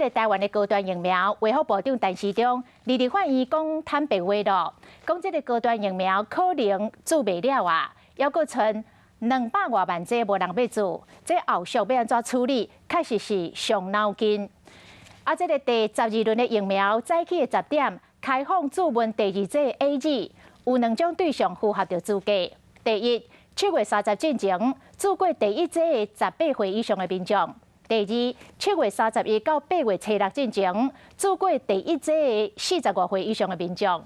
個台灣的高端疫苗，衛福部長陳時中佇立法院講坦白話囉，講這個高端疫苗可能注袂了啊，猶閣賰200外萬劑無人欲注，這後續欲按怎處理，確實是傷腦筋。啊，這個第12輪的疫苗早起的10點開放注問第二劑 AZ，有兩種對象符合著資格。第一，7月30進前注過第一劑的18歲以上的民眾；第二，7月31到8月初6進前注過第一劑的45歲以上的民眾。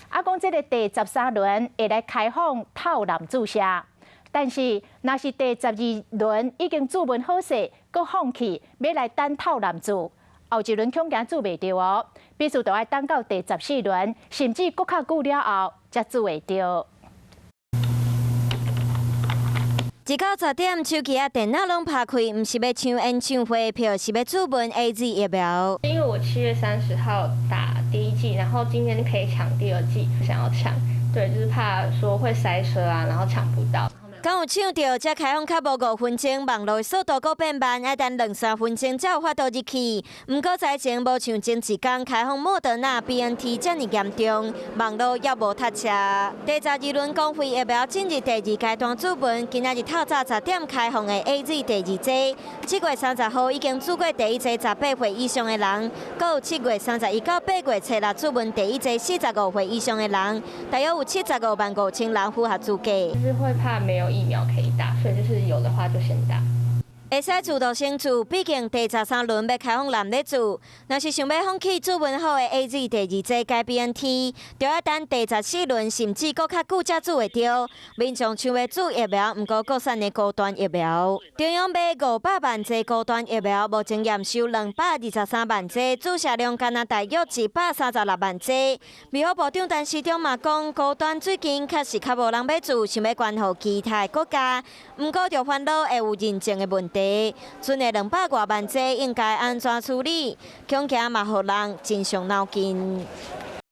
啊，講這個第13輪會來開放透南注射，但是若是第十二輪已經注問好勢，閣放棄欲來等透南注，後一輪恐驚注袂著哦，必須著愛等到第14輪，甚至閣較久了後才注會著。一到10點，手機仔電腦攏拍開，毋是欲搶演唱會票，是欲注問 AZ 疫苗。因為我7月30號打第一劑，然後今天可以搶第二劑，想要搶，對，就是怕說會塞車啊，然後搶不到。敢有搶著？才開放較無5分鐘，網路速度閣變慢，愛等兩三分鐘才有法度入去。毋過早前無像前一工開放莫德納 BNT 遮爾嚴重，網路猶無塞車。第12輪公費疫苗進入第二階段注文，今仔日透早十點開放的 AZ 第二劑，7月30號已經注過第一劑18歲以上的人，閣有7月31到8月初6注文第一劑45歲以上的人，大約有75萬5千人符合資格。就是會怕沒有疫苗可以打，所以就是有的話就先打。會使自動先注，畢竟第13輪欲開放濫咧注。若是想欲放棄注文好的 AZ 第二劑改 BNT，就愛等第14輪，甚至閣較久才注會著。民眾搶欲注疫苗，毋過國產的高端疫苗，中央買500萬劑高端疫苗，目前驗收223萬劑，注射量干焦大約136萬劑。衛福部長陳時中嘛講，高端最近確實較無人欲注，想欲捐予其他國家，毋過就煩惱會有認證的問題。賰的200外萬劑應該按怎處理？恐驚嘛予人真傷腦筋。